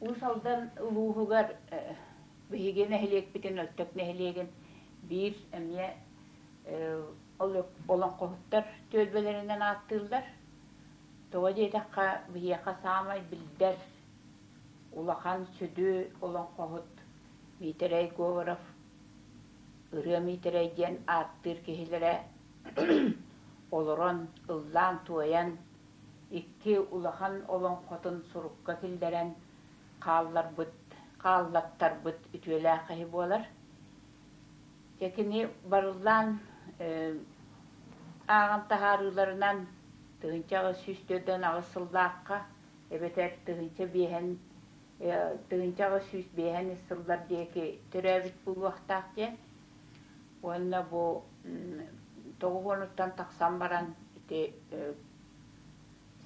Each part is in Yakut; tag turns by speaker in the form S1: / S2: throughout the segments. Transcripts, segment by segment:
S1: Уус Алдан улууһугар биһиги нэһилиэкпитин Өлтөк нэһилиэгин биир эмиэ олоҥхоһуттар түөлбэлэринэн ааттыыллар. Тоҕо диэтэххэ, биһиэхэ саамай биллэр улахан сүдү олоҥхоһут Миитэрэй Говоров Ырыа Миитэрэй диэн ааттыыр киһилэрэ олорон, ыллаан-туойан, икки улахан олоҥхотун сурукка киллэрэн хаалларбыт, хааллаттарбыт үтүөлээх киһи буолар. Дьэ кини барыллаан ааҕан таһаарыыларынан 1848 сыллаахха эбэтэр 1805 сыллар диэки төрөөбүт буолуохтаах диэн. Уонна бу тоҕус уонуттан тахсан баран ити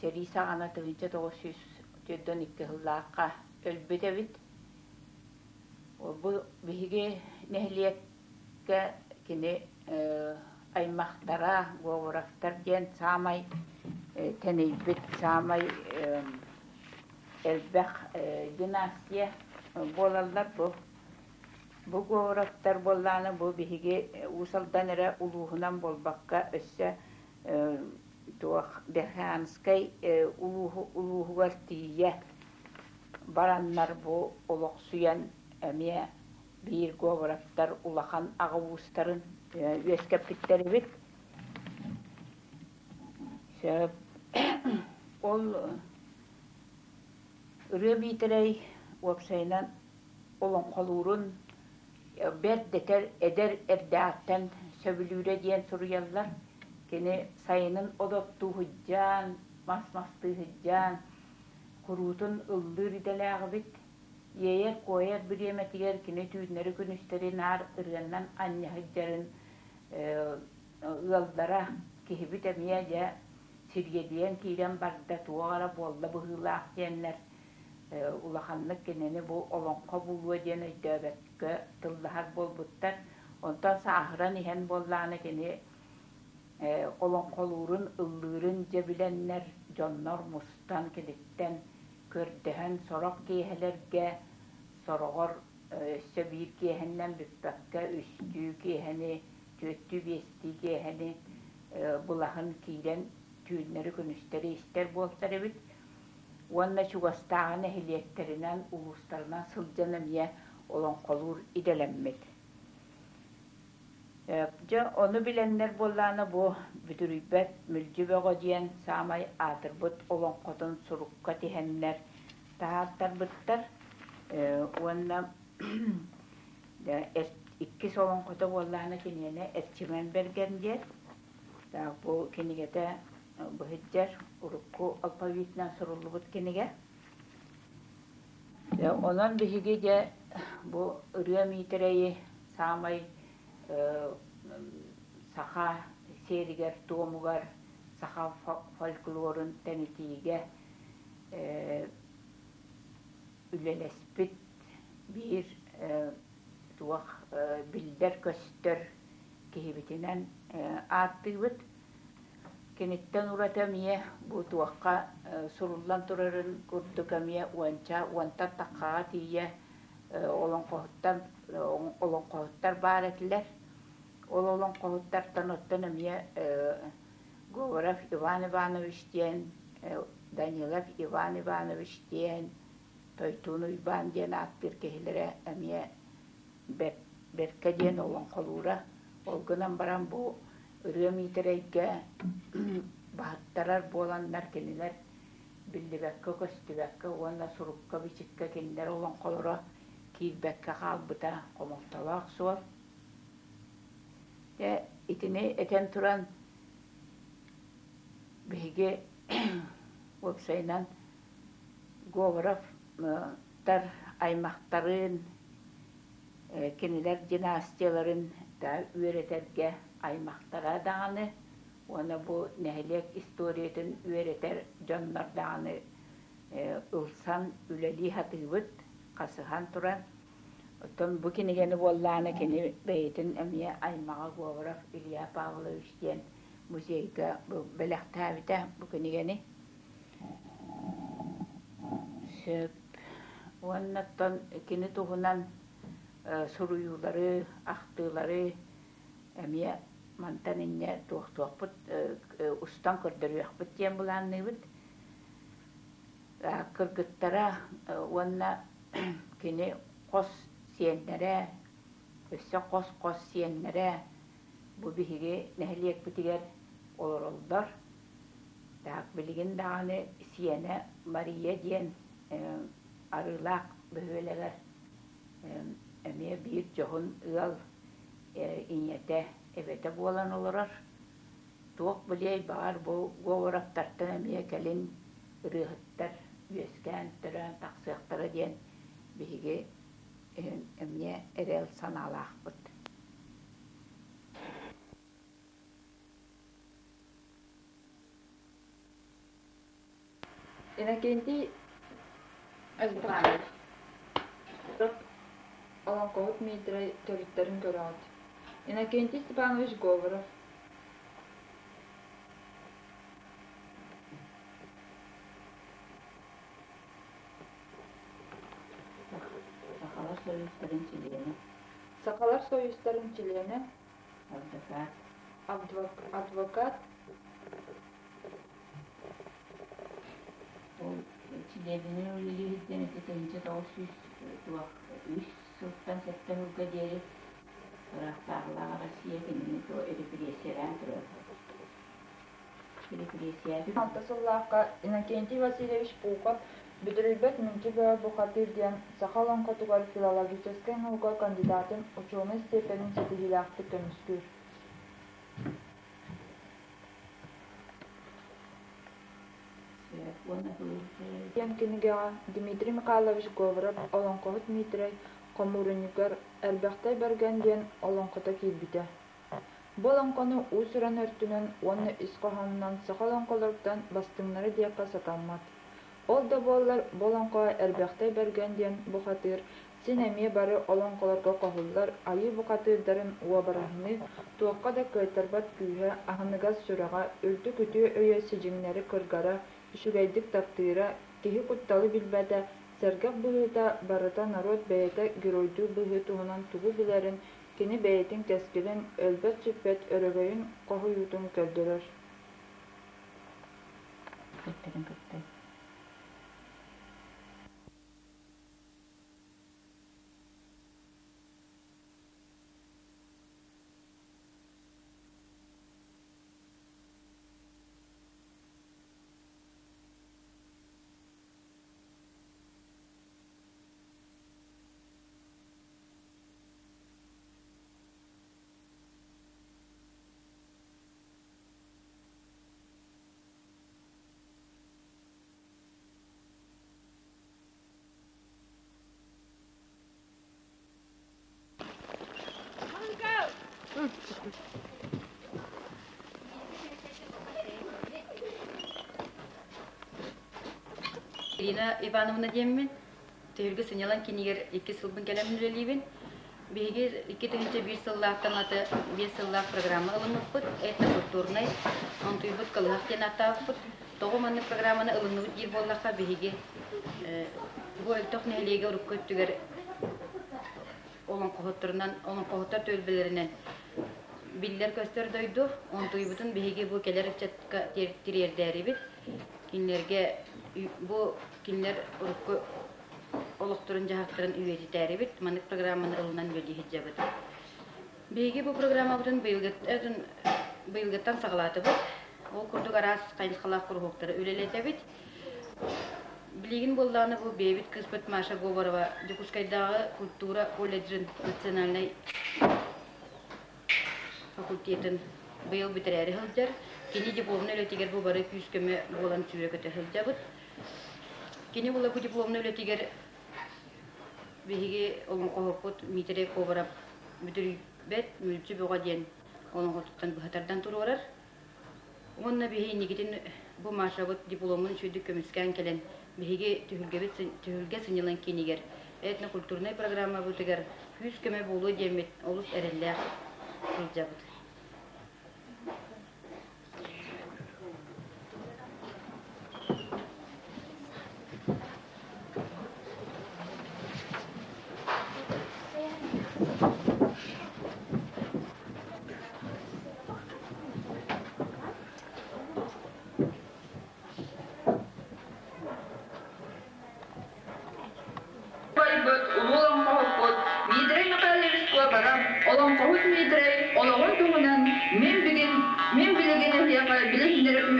S1: сэрии саҕана 1942 сыллаахха өлбүт эбит. Бу биһиги нэһилиэккэ кини аймахтара Говоровтар диэн саамай тэнийбит, саамай элбэх династия буолаллар бу. Бу Говоровтар буоллаҕына бу биһиги Уус Алдан эрэ улууһунан буолбакка өссө туох Верхоянскай улууһугар тиийэ бараннар бу олохсуйан эмиэ биир Говоровтар улахан аҕа уустарын үөскэппиттэр эбит. Сөп. Ол Ырыа Миитэрэй уопсайынан олоҥхолуурун бэрт дэтэр эдэр эрдэҕиттэн сөбүлүүрэ диэн суруйаллар. Кини сайынын одоттуу сылдьан, мас-мастыы сылдьан, куруутун ыллыыр идэлээх эбит. Иэйэр-куойар бириэмэтигэр кини түүннэри-күнүстэри наар ырыаннан анньа сылдьарын ыаллара киһибит эмиэ дьэ сириэдийэн киирэн барда, туох эрэ буолла быһыылаах диэннэр улаханнык кинини бу олоҥхо булуо диэн өйдөөбөккө тыллаһар буолбуттар. Онтон сааһыран иһэн буоллаҕына кини олоҥхолуурун, ыллыырын дьэ билэннэр дьоннор мустан киниттэн көрдөһөн сорох киэһэлэргэ, сороҕор өссө биир киэһэннэн бүппэккэ үстүү киэһэни, түөртүү-биэстии киэһэни былаһын киирэн түүннэри-күнүстэри истэр буолтар эбит. Уонна чугастааҕы нэһилиэктэринэн, улуустарынан сылдьан эмиэ олоҥхолуур идэлэммит. Дьэ, ону билэннэр буоллаҕына бу Бүдүрүйбэт Мүлдьү Бөҕө диэн саамай аатырбыт олоҥхотун сурукка тиһэннэр таһаартарбыттар уонна иккис олоҥхото буоллаҕына киниэнэ Эрчимэн Бэргэн диэн. Бу кинигэтэ быһыддьар урукку алфавитынан суруллубут кинигэ. Онон биһиги дьэ бу Ырыа Миитэрэйи саамай саха сиэригэр-туомугар, саха фольклорун тэнитиигэ үлэлэспит биир туох биллэр-көстөр киһибитинэн ааттыыбыт. Киниттэн ураты эмиэ бу туохха суруллан турарын курдук эмиэ уонча уонтан таххаҕа тиийэ олоҥхоһуттан олоҥхоһуттар баар этилэр. Ол олоҥхоһуттартан оттон эмиэ Говоров Иван Иванович диэн, Данилов Иван Иванович диэн, Тойтуун Уйбаан диэн ааттыыр киһилэрэ эмиэ бэрт бэркэ диэн олоҥхолуура. Ол гынан баран бу Ырыа Миитэрэйгэ баһыттарар буоланнар кинилэр биллибэккэ-көстүбэккэ уонна сурукка-бичиккэ кинилэр олоҥхолоро киирбэккэ хаалбыта хомолтолоох суол. Дьэ, итини этэн туран биһиги уопсайынан Говоровтар аймахтарын, кинилэр династияларын да үөрэтэргэ аймахтара даҕаны уонна бу нэһилиэк историятын үөрэтэр дьоннор даҕаны ылсан үлэлии сатыыбыт, хасыһан туран. Оттон бу кинигэни буоллаҕына кини бэйэтин эмиэ аймаҕа Говоров Илья Павлович диэн музейга бэлэхтээбитэ бу кинигэни. Сөп. Уонна оттон кини туһунан суруйуулары, ахтыылары эмиэ мантан инньэ туохтуохпут, устан көрдөрүөхпүт диэн былаанныыбыт. Кыргыттара уонна кини хос сиэннэрэ, өссө хос-хос сиэннэрэ бу биһиги нэһилиэкпитигэр олороллор. Так, билигин даҕаны сиэнэ Мария диэн Арыылаах бөһүөлэгэр эмиэ биир дьоһун ыал ийэтэ, эбэтэ буолан олорор. Туох билиэй, баҕар, бу Говоровтартан эмиэ кэлин ырыаһыттар үөскээн, төрөөн тахсыахтара диэн биһиги эмиэ эрэл санаалаахпыт.
S2: Иннокентий Степанович Олоҥхоһут Миитэрэй төрүттэрин көрөҕүт. Иннокентий Степанович Говоров
S1: Сахалар союзтарын чилиэнэ.
S2: Сахалар союзтарын чилиэнэ.
S1: Адвокат.
S2: Адвокат.
S1: Ол чилиэнинэн үлэлиириттэн ити 1903 сылтан сэттэ сылга диэри ыраахтааҕылаах Россия кинини репрессиялаан турар. Репрессияты
S2: Алта сыллаахха Иннокентий Васильевич Пухов «Бүдүрүйбэт мүлдьү бөҕө бухатыыр» диэн саха олоҥхотугар филологическай наука кандидатын учуонай степенин ситиһиилээхтик көмүскүүр. Диэн кинигэҕэ Дмитрий Михайлович Говоров «Олоҥхоһут Миитэрэй» хомуурунньугар «Элбэхтэй Бэргэн» диэн олоҥхото киирбитэ. Бу олоҥхону уус-уран өртүнэн уонна ис хоһоонунан саха олоҥхолоруттан бастыҥнара диэххэ сатаммат. Ол да буоллар бу олоҥхоҕо Эрбэхтэй Бэргэн диэн бухатыыр син эмиэ бары олоҥхолорго хоһуллар айыы бухатыырдарын уобараһыныы, туохха да кыайтарбат күүһэ, аһыныгас сүрэҕэ, үрдүк үтүө өйө сидьиҥнэри кыргара, үчүгэйдик таптыыра, киһи кутталы билбэтэ, сэргэх быһыыта барыта норуот бэйэтэ геройдуу быһыы туһунан тугу билэрин, кини бэйэтин кэскилин, өлбөт-сүппэт өрөгөйүн хоһуйуутун көрдөрөр.
S1: Кытта
S3: Ирина Ивановна диэммин, Түһүлгэ сынньалаҥ киинигэр икки сылбын кэлэн үлэлиибин. Биһиги 2001 сыллаахтан аты биэс сыллаах программа ылыммыппыт. Этнокультурнай, онтуйбут кылыһах диэн ааттаабыппыт. Тоҕо маннык программаны ылынныбыт диир буоллахха, биһиги бу Өлтөх нэһилиэгэ урукку өттүгэр олоҥхоһуттарынан, олоҥхоһуттар түөлбэлэринэн биллэр-көстөр дойду. Онтуйбутун биһиги бу кэлэр ыччатка тириэрдээрибит. Кинилэргэ бу кинилэр урукку олохторун-дьаһахтарын үйэтитээрибит маннык программаны ылынан үлэлии сылдьабыт. Биһиги бу программабытын быйылгыттан саҕалаатыбыт. Ол курдук араас хайысхалаах куруһуоктары үлэлэтэбит. Билигин буоллаҕына бу бэйэбит кыыспыт Маша Говорова Дьокуускайдааҕы культура колледжын национальнай факультетын быйыл бүтэрээри сылдьар. Кини дипломнай үлэтигэр бу бары күүс-көмө буолан сүүрэ-көтө сылдьабыт. Кини була бу дипломнай үлэтигэр биһиги олоҥхоһуппут Дмитрий Говоров Бүдүрүйбэт мүлдьү бөҕө диэн олоҥхотуттан быһа тардан туруорар. Уонна биһи инникитин бу Машабыт дипломун үчүгэйдик көмүскээн кэлэн биһиги түһүлгэбит түһүлгэ сынньалаҥ киинигэр этнокультурнай программабытыгар күүс-көмө буолуо диэммит олус эрэллээх сылдьабыт.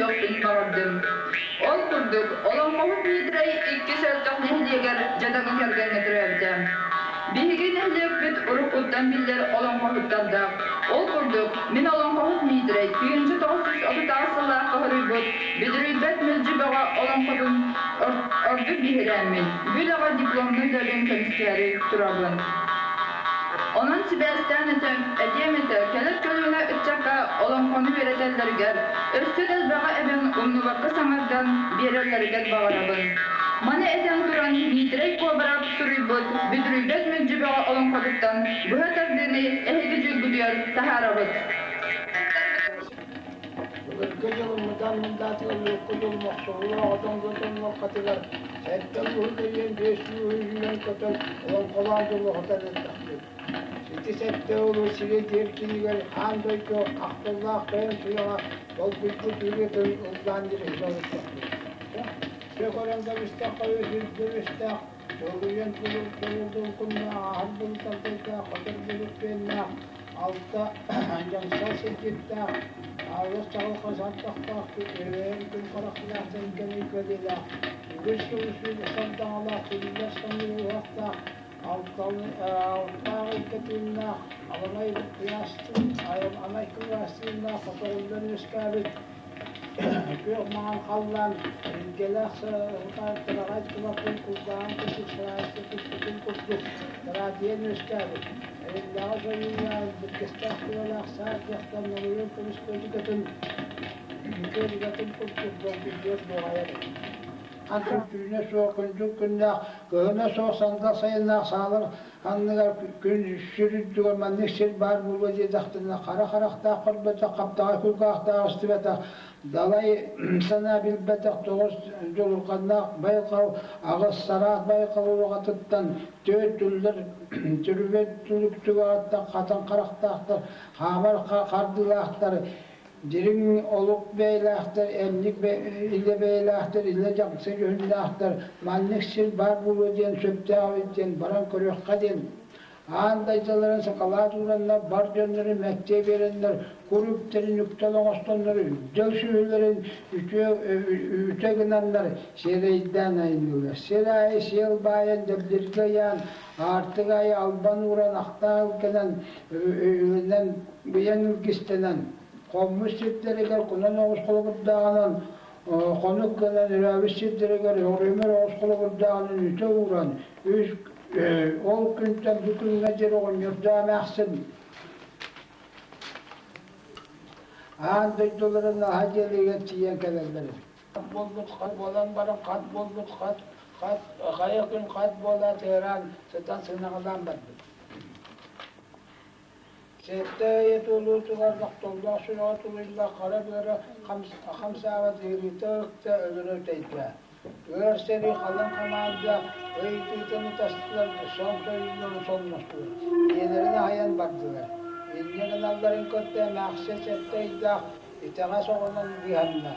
S2: көрсүөхпүн баҕардым. Ол курдук, олоҥхоһут Миитэрэй иккис Өлтөх нэһилиэгэр дьадаҥы кэргэҥҥэ төрөөбүтэ. Биһиги нэһилиэкпит уруккуттан биллэр олоҥхоһуттардаах. Ол курдук, мин олоҥхоһут Миитэрэй 1938 сыллаахха хоруйбут Бүдүрүйбэт Мүлдьү Бөҕө олоҥхотун ордук биһирээммин, бу үлэҕэ дипломнай үлэбин көмүскээри турабын. Онон сибээстээн этэн, этиэм этэ, кэлэр көлүөнэ ыччакка олоҥхону үөрэтэллэригэр, өссө да элбэҕи эбэн умнубакка саҥардан биэрэллэригэр баҕарабын. Маны этэн туран, Миитэрэй Куобарап суруйбут Бүдүрүйбэт Мүлдьү Бөҕө олоҥхотуттан быһа тардыыны эһиги дьүүлгүтүгэр таһаарабыт.
S4: Былыргы дьылыммытан мындаатыгар луокку дьыл мохсоҕолоох отон отонноххатыгар сэттэ улууһу кэрийэн биэс улууһу үүнэн-көтөн олоҥхолоон дьолуоһутан элбэхпит. Ити сэттэ улуус сири диир кинигэр аан дойду ахтыллаах тойон суйаҕа долгуйбут ырыатын ыллаан дьириһитэ олордохпут. Дьэ көрөн кэбистэххэ үс үрдээх, чолуйан чулулдулкуннаах, ааһар былытардардаах, хотор былыт алта дьаҥсал сирдьиттээх, аалыс чаҕылхай сартахтаах, үөһээн күн харахтаах сэргэни көлүлээх, үгүс сыл сардаҥалаах, тиллэр самыыр уһахтаах, алтаах илгэ тыыннаах, аламай кыйаастыын, аламай кылаастыыннаах хотоҕуллан үөскээбит күөх маҥан халлаан илгэлээх тыраҕай тулатын кулгааҕын курдук сараайса түспүтүн курдук тараадыйан үөскээбит эриллэҕэ сойуулаах бүргэстээх тулалаах саа кыахтан налыйан көмүс көлүкэтин көлүкэтин курдук долгуйдуор дуоҕайар Атын түүнэ суох күндүл күннээх, кыһына суох сандал сайыннаах саалар анныгар күн сүр үрдүгэр маннык сир баар буолуо диэтэхтэринэ хара харахтаах көрбөтөх, хаптаҕай кулгаахтаах истибэтэх, далай санаа билбэтэх тоҕус дьулурҕаннаах байҕал аҕыс сараат байҕал улаҕатыттан түөрт түллэр түрүбүөн түлүк түгэҕиттэн хатан харахтаахтар, хаамар хардыылаахтар Дириҥ олук бэйэлээхтэр, эмньик илэ бэйэлээхтэр, илэ дьаҥса дьүһүннээхтэр, маннык сир баар буолуо диэн сөптөөх эбит диэн баран көрүөххэ диэн аан дайдаларын сакалаат уураннар, бар дьоннорун мэктиэ биэрэннэр, кур үптэрин үктэл оҥостоннор, үрдэл сүөһүлэрин үтүө үтэ гынаннар сиэрэйдээн айанныыллар. Сир аайы сиэл баайан, дэбдиргэ ыйаан, аартык аайы албан ууран, ахтаах илгэнэн, үлэнэн быйаҥ илгистэнэн, хоммут сирдэригэр кунан оҕус холобурдааҕынан хонук гынан өрөөбүт сирдэригэр өҕүрүмэр оҕус холобурдааҕынан үтэ ууран, үс ол күнтэн бу күҥҥэ диэри оҕонньордоо эмээхсин аан дойдуларын аһа дьиэлигэр тиийэн кэлэллэр. Буолбут хат буолан баран хат буолбут хат хат хайа күн хат буола тыараан сытан сынаҕалаан барбыт. Сэттэ ыйы туолуутугар нохтоллоох сүрэҕэ тулуйла хара быара хамсаабат ыарыыта ыкта өлөрө үтэйдэ. Ыар сэрии халыҥ хамаанда ыйытыытын ытастылар, сон сойууларын сонностулар, ийэлэрин аһыйан бардылар. Инньэ гыналларын кытта эмээхсин сэттэ ыйдаах итэҕэс оҕонон быыһанна.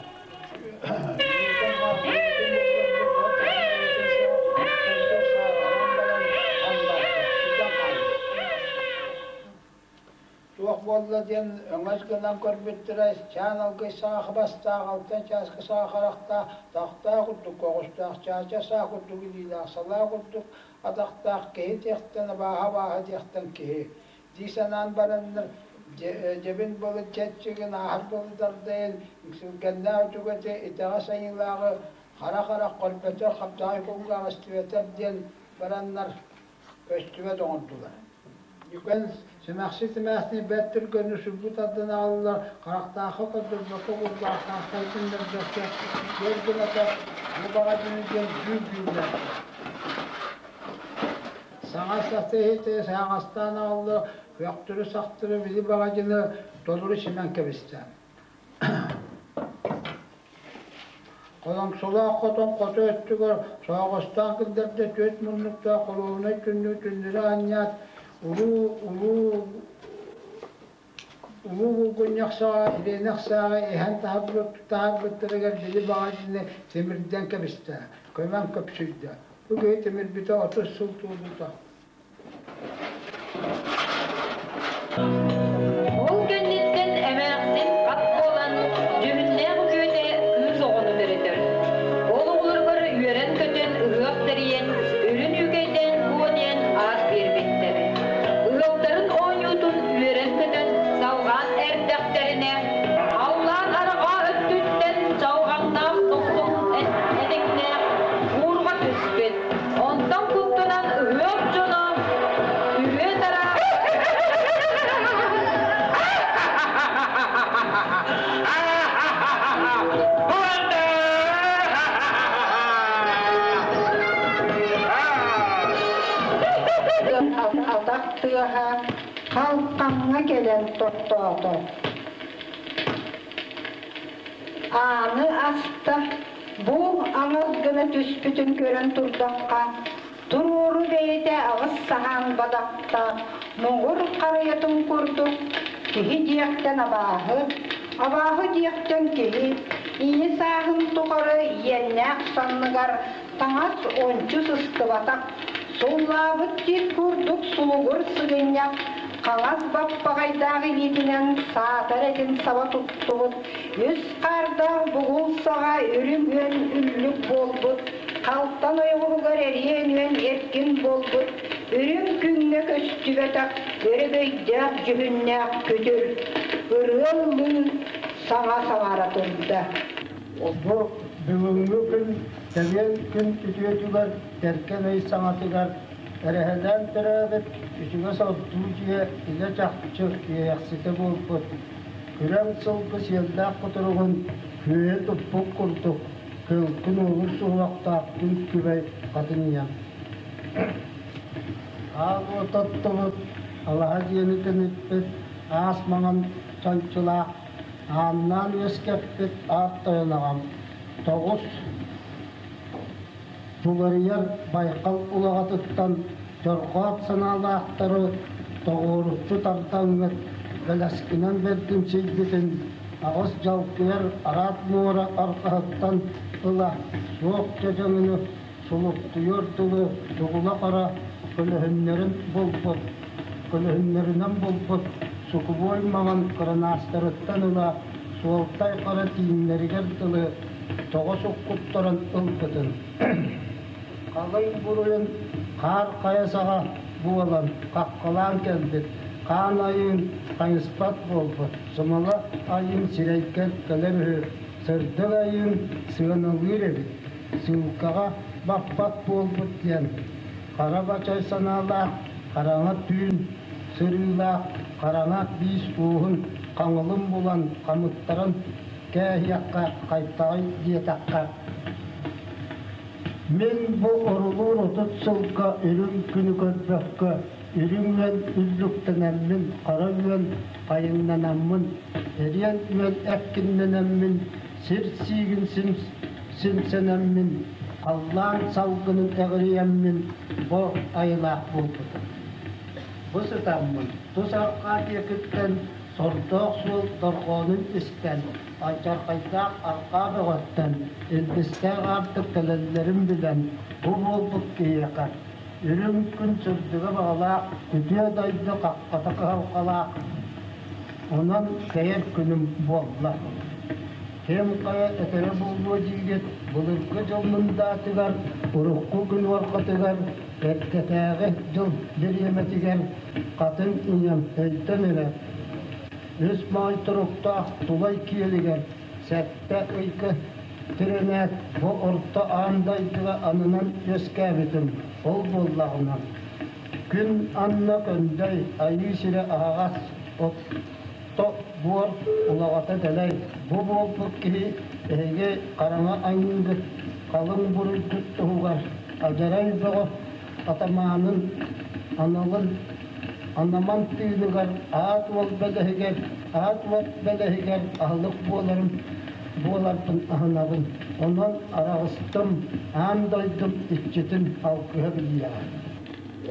S4: Туох буолла диэн өҥөс гынан көрбүттэрэ, чаан алгый саахыбастаах, алтан чааскы саахарахтаах, тахтаах курдук көҕүстээх, чаача саа курдук илиилээх, салаа курдук атахтаах киһи диэхтэн абааһы-абааһы диэхтэн киһи дии санаан бараннар, дьэбин былыт чэччигин ааһар былытардайын, үксүлгэннээх үтүгэтэ итэҕэс айыылааҕы хара-харах көрбөтөх, хаптаҕай кулгаах истибэтэх диэн бараннар көстүбэт оҥордулар. Ньүкэн симэхсит эмээхсини бэрт түргэнник сүлбү тардан аҕаллылар, харахтаахха көрдөрбөккө, кулгаахтаахха иһитиннэрбэккэ, туох гыната бу баҕа дьүнү диэн дьүүл-дьүүллээтилэр. Саҥа сатыыһыты саҥастаан аҕалла, көхтөрү-сахтары били баҕадьыны толору симэн кэбистэ. Холоҥсолоох хотон хоту өттүгэр соһоҕостоох киллэрдэ түөрт муннуктаах холуобунай түннүк түннүрэ анньаат, улуу улуу улуу булгунньах саҕа, ириэнэх сааҕы иһэн таһаарбыттарыгар били баҕадьыны тимирдэн кэбистэ, көмөн көпсүйдэ. Бу киһи тимирбитэ 30 сыл туолбута.
S3: Ол кэнниттэн эмээхсин хат буолан, дьүһүннээх үтүөтэ
S5: тыаһа халхаҥҥа кэлэн тохтоото. Ааны аста, бу аҥас гына түспүтүн көрөн турдахха, туруору бэйэтэ аҕыс саһаан бадахтаах муҥур харыйатын курдук киһи диэхтэн абааһы, абааһы диэхтэн киһи, ийэ сааһын тухары иэннээх санныгар таҥас ончу сыстыбатах, суллаабыт тиит курдук сулугур сыгынньах хаҥас баппаҕайдаах илиитинэн саатар этин саба туттубут, үс хаардаах бугул саҕа үрүҥ үөн үллүк буолбут, халтан ойоҕоһугар эриэн үөн эркин буолбут, үрүҥ күҥҥэ көстүбэтэх өрөгөйдөөх дьүһүннээх күтүр ырыа ыллыы саҥа саҥара турда.
S4: Бу бүгүҥҥү күн Тэбиэн күн үтүөтүгэр, тэркэн ый саҥатыгар эрэһэлээн төрөөбүт үчүгэс ордуу дьиэ илэ-чахчы иэйэхситэ буолбут, күрэҥ сылгы сиэллээх кутуругун күөйэ туппут курдук көлкүн уолун суһуохтаах күн күбэй хатын ийэм. Аал уот оттубут, алаһа дьиэни тэниппит, аас маҥан чанчылаах, ааннаан үөскэппит аат тойон аҕам Тоҕус туларыйар байҕал улаҕатыттан дьорҕоот санаалаахтары тоҕуоруччу тардаҥҥыт бэлэскинэн бэрдимсийбитин аҕыс дьалкыйар араат муора арҕаһыттан ыла суох дьадьаҥыны сулуктуйуор дылы тугула хара көлөһүннэрин булбут көлөһүннэринэн булбут сукубуой маҥан кырынаастарыттан ыла суолтай хара тииҥнэригэр дылы тоҕо суккуттаран ылбытын халыҥ буруйун хаар хайа саҕа буолан хаххалаан кэлбит хаан айыын хайыспат буолбут сымала айыын сирэйгэр кэлэр үһү сырдык айыын сыаналыыр эбит сыылкаҕа баппат буолбут диэн хара бачай санаалаах хараҥа түүн сырыылаах хараҥа биис ууһун хаҥылын булан хамыттаран кээһиэххэ хайтаҕай диэтэххэ мин бу орулуур 30 сылга үрүҥ күнү көрбөккө үрүҥ үөн үллүктэнэммин хара үөн хайыҥнанаммын эриэн үөн эккиннэнэммин сир сиигин симсэнэммин халлаан салгынын эҕирийэммин бу айылаах буолбутум. Бу сытаммын тус арҕаа диэкиттэн сордоох суол дорҕоонун истэн, алдьархайдаах арҕаа бөҕөттөн илбистээх аартык кэлэллэрин билэн, бу буолбут киһиэхэ үрүҥ күн сырдыга баҕалаах үтүө дойду хаххата кыһалҕалаах, онон кэйэр күнүм буолла. Ким хайа этэрэ буолуо диигит, былыргы дьыл мындаатыгар, урукку күн уорҕатыгар, эрдэтээҕи дьыл бириэмэтигэр хатыҥ ийэм өйтөн эрэ үс моой туруктаах тулай киэлигэр сэттэ ыйга тирэнээт бу орто аан дойдуга ананан үөскээбитим. Ол буоллаҕына, күн анна көндөй, айыы сирэ аһаҕас, отто буор улаҕата дэлэй. Бу буолбут киһи эһиги хараҥа айыыгыт халыҥ буруйгут туһугар адьарай бөҕө атамаанын аналын анаман тыыныгар аат уол бэлэһигэр аат уот бэлэһигэр аһылык буоларым буоларбын аһынабын онон араҕыстым аан дойдум иччитин алгыһа билиэҕэ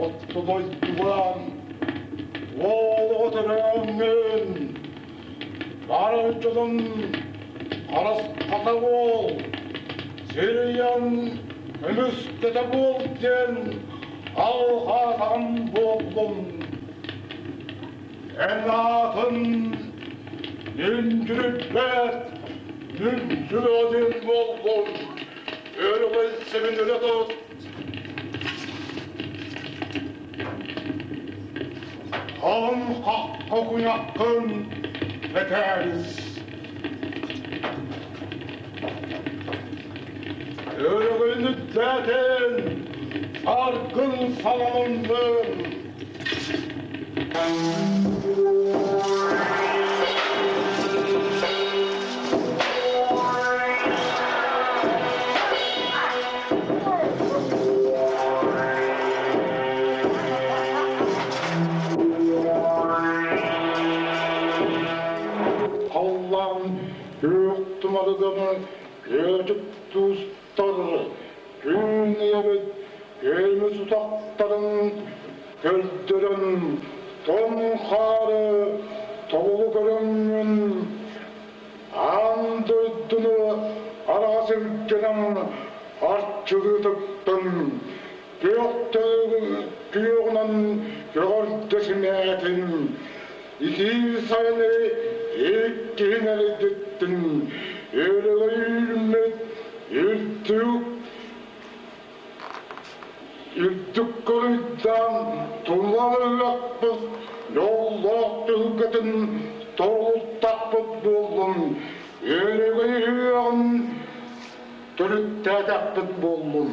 S6: Отто дойдубам уол оҕо төрөөҥҥүн бары дьонум харысхата буол сирийэн көмүскэтэ буол диэн алҕаатаҕым буоллун эн аатын нүндүрүппэт нүндүрү буоллун өрөгөй сибин өрө тут Хаһан хахха куйаххын этээрис Өрөгөйүн үттээтин, саргын саламыннын. Халлаан күөх тумарыгын күөтүк туустар, күн ийэбит көмүс утахтарын көрдөрөн, тоҥ хаары тобулу көрөҥҥүн, аан дойдуну араҕас илгэнэн арчылыы тыктын, күөҕүнэн көҕөрдө симээтин, итии сайыны иккиһин эрийдиттин, өрөгөйүммүт үрдүк үрдүк кырыйдаан тулалыахпыт дьоллоох түһүлгэтин торултахпыт буоллун, өрөгөй үһүөҕүн төрүттээтэхпит буоллун.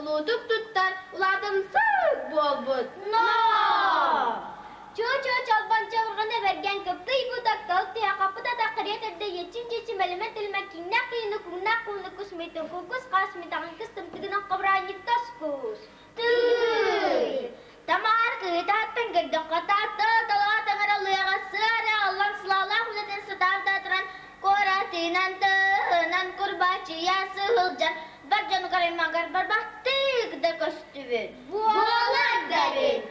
S7: Улуутук туттар улаатымсык буолбут. Но!
S8: Чуо-чуо чолбон чаҕылҕаны бэргэн кыптый бутак тал тыа хаппыт атах кырыа төрдө иэчин-чичи мэлимэ тилмэ киҥнээх кыйыны куҥнаах кууну кус митин кукус хаас митаҕын кыс тымтыгынан хобураанньыктас кус. Тыый! Тамаар кыһытааттан көрдөххө таатта талаа таҥаралыаҕа сыара аллан сылаалаах үлэтин сатаан таатыран куоратынан тыһынан курбачыйа сыһылдьар бар дьонугар аймагар барбахтык да көстүбүт.
S7: Буолар да эбит.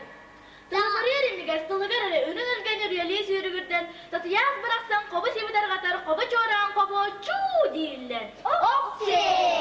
S7: Тылбырыыр имигэс тылыгар эрэ үрүҥ өлгөн үрүөлүү сүүрүгүрдэн, татыйаас барахсан хобу сиби тарҕатар хобо чуораан хобо чуу дииллэр.
S8: Охсee!